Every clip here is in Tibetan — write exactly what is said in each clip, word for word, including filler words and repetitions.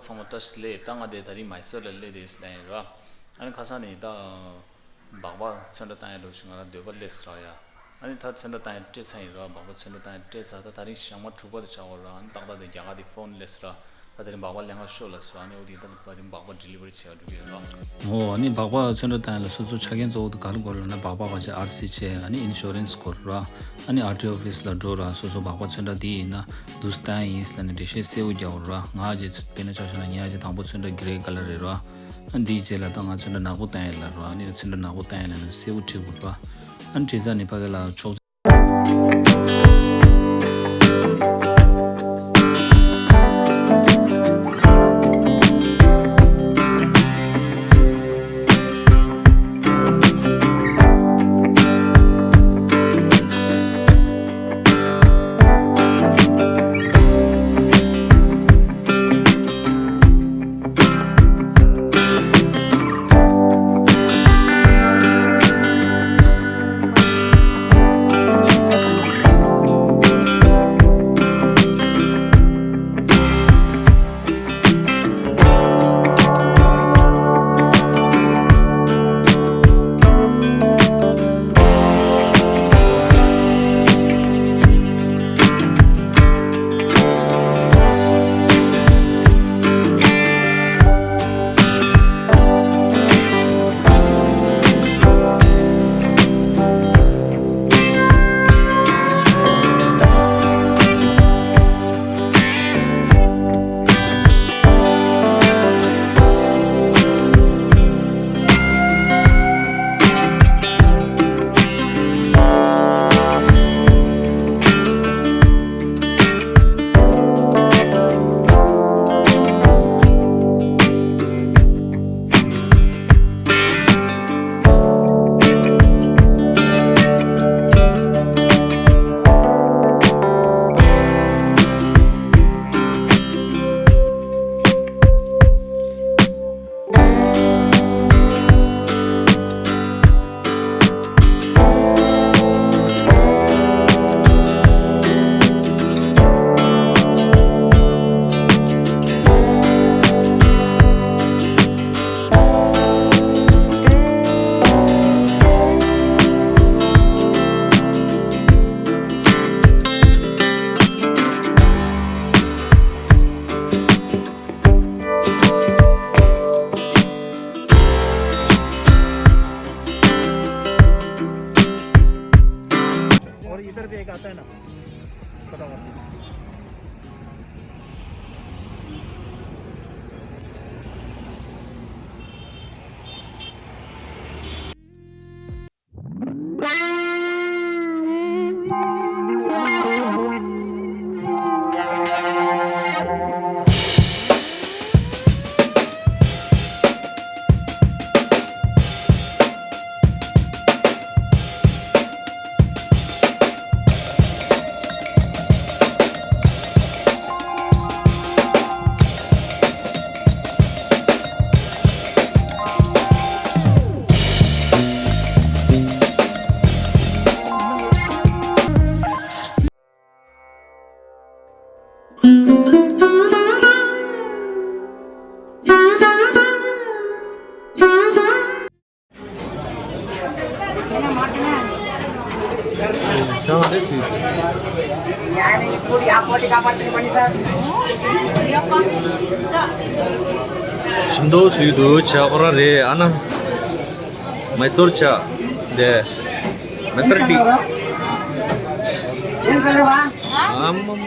ཚང་མ་བཀྲ་ཤིས་བདེ་ལེགས། ད་ང་དེ་ད་རིང་མའི་སོར་ལ་སླེབས་དེ་ལ་ཡིན་ར། ཨ་ནི་ཁ་སང་ནས་ད་སྦག་སྦག་ཚོན་ཁྲ་བཏང་ཡ་འགྲོ་ཞིག་ང་རང་འདོད་པ་སླེབས་སོང་ར་ཡ། ཨ་ནི་ད་ཚོན་ཁྲ་བཏང་ཡ་སྤྲད་ཚར་ཡིན་ར། སྦག་སྦག་ཚོན་ཁྲ་བཏང་ཡ་སྤྲད་ཚར། ད་ད་རིང་ཞག་མ་དྲུག་པ་དེ་ཆགས་ཡོད་ར། ཨ་ནི་ཏག་ཏག་དེ་རྒྱ་གར་དེ་ཕོན་སླེབས་སོང་ར། ད་དེ་རིང་སྦག་སྦག་ལེན་ག་ཤོག་ལབ་སོང་ར། ཨ་ནི་འོ་དེ་ད་ད་རིང་སྦག་སྦག་ཌི་ལི་ཝ་རི་བྱེད་ག་འགྲོ་གི་ཡོད་ར། འོ་ཨ་ནི་སྦག་སྦག་ཚོན་ཁྲ་བཏང་ཡ་ལ་སོ་སོ་ཆ་རྐྱེན་གཙོ་བོ་དེ་ག་རེ་དགོས་ལབ་ན་སྦག་སྦག་ག་ཆེ་ཨར་སི་ཆེ། ཨ་ནི་ཨིན་ཤོ་རན་སི་དགོས་ར། ཨ་ནི་ཨར་ཊི་ཨོ་ཕི་སི་ལ་འགྲོ་ར། སོ་སོ་སྦག་སྦག་ཚོན་ཁྲ་འདི་ཡིན་ན་འདུག་སེ་བཏང་ཡིན་ལབ་ནས་འགྲེལ་བཤད་གསལ་པོ་རྒྱག་དགོས་ར། ང་རྗེས་ཚོད་དཔེར་ན་ཆ་བཞག་ན་ངའི་རྗེས་དང་པོ་ཚོན་ཁྲ་གྷི་རེ་ཀ་ལར་རེད་ར། ཨ་འདིའི་རྗེས་ལ་ད་ང་ཚོན་ཁྲ་ནག་པོ་བཏང་ཡིན་ལབ་ར། ཨ་ནི་ཚོན་ཁྲ་ནག་པོ་བཏང་ཡིན་ལབ་ནས་གསལ་པོ་བྲིས་དགོས་ར། ཨ་ནི་བྲིས་ཚར་ནས་ཕ་གི་ལ་ཕྱོགས། और इधर भी एक आता है ना, पता नहीं। ཤིང་ཏོག་སུས་འདུག་ཆ་ཁོ་རང་རེད། ཨ་ན་མའི་སོར་ཆ་དེ་མ་སྟར་ཏི། ཨ་མ་མ།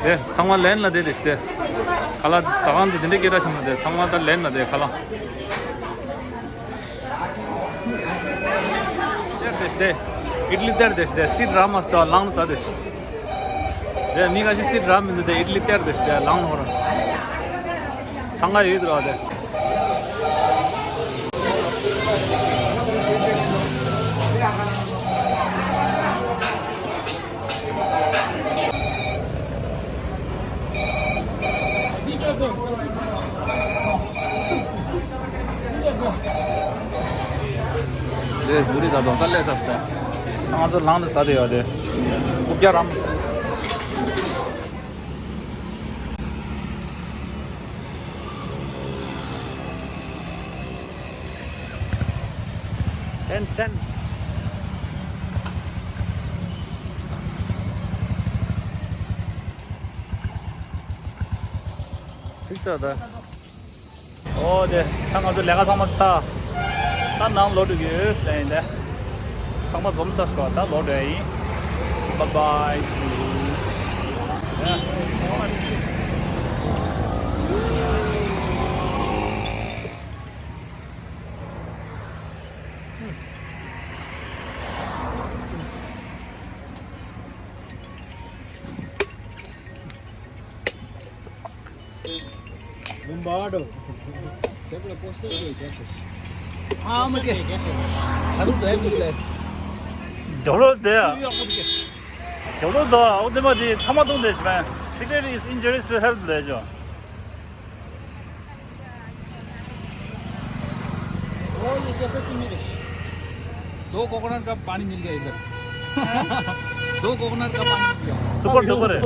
དེ་ཚང་མ་ལེན་ལ་དེ་དེ་ཤི་དེ། ཁ་ལག་ཟ་ཁང་དེ་དེ་འདྲའི་སྐད་གྲགས་ཆེན་པོ་དེ་ཚང་མ་ད་ལེན་ལ་དེ་ཁ་ལག་དེར་དེ་ཤི་དེ། ཨིད་ལི་དེར་དེ་ཤི་དེ། སིད་ར་མ་སི་ད་ལངས་ས་དེ་ཤི། དེ་མི་ཁ་ཤས་སིད་ར་མི་འདུག་དེ་ཨིད་ལི་དེར་དེ་ཤི་དེ་ལངས་ནོར། ཚང་མ་ཡོད་དུ་ར་དེ། དེ་བུ་རི་དང་རྡོ་ས་སླེབས་ཚར་སོང་། ང་ཚོ་ལངས་ནས་ཟ་དེ་ཡོད་དེ། རྐུབ་བཀྱག་རམ། ཨན་སན། ཕིག་ས་ད། ཨོ་དེ་ད་ང་ཚོ་ལས་ཀ་ཚང་མ་ཚར། ད་ནང་ལོག་འགྲོ་གི་ཡོད་ཟེར་ཡིན་ད། ཚང་མ་འཛོམས་ཚར་སོང་། ད་ལོག་འགྲོ་ཡ་ཡིན། Bye bye. ལུམ་བཱ་འགྲོ། དེ་པོ་ལ་པོ་སེ་གི་རྒྱ་ཆེ། ཨ་མ་ཀེ། ད་རུང་ཟས་མི་ལ། རྒྱབ་ལོགས་དེ་ཡ། ཡག་པོ་འདུག་གེ། རྒྱབ་ལོགས་དོ་ཨོ་དེ་མ་དེ་ཐ་མ་གཏོང་དེ་ཅི་མ། Cigarette is injurious to health ལས་ཅོ། वो ये जैसे कि मेरे दो कोकोनट का पानी मिल गया इधर। दो कोकोनट का पानी मिल गया। सुपर डुपर है।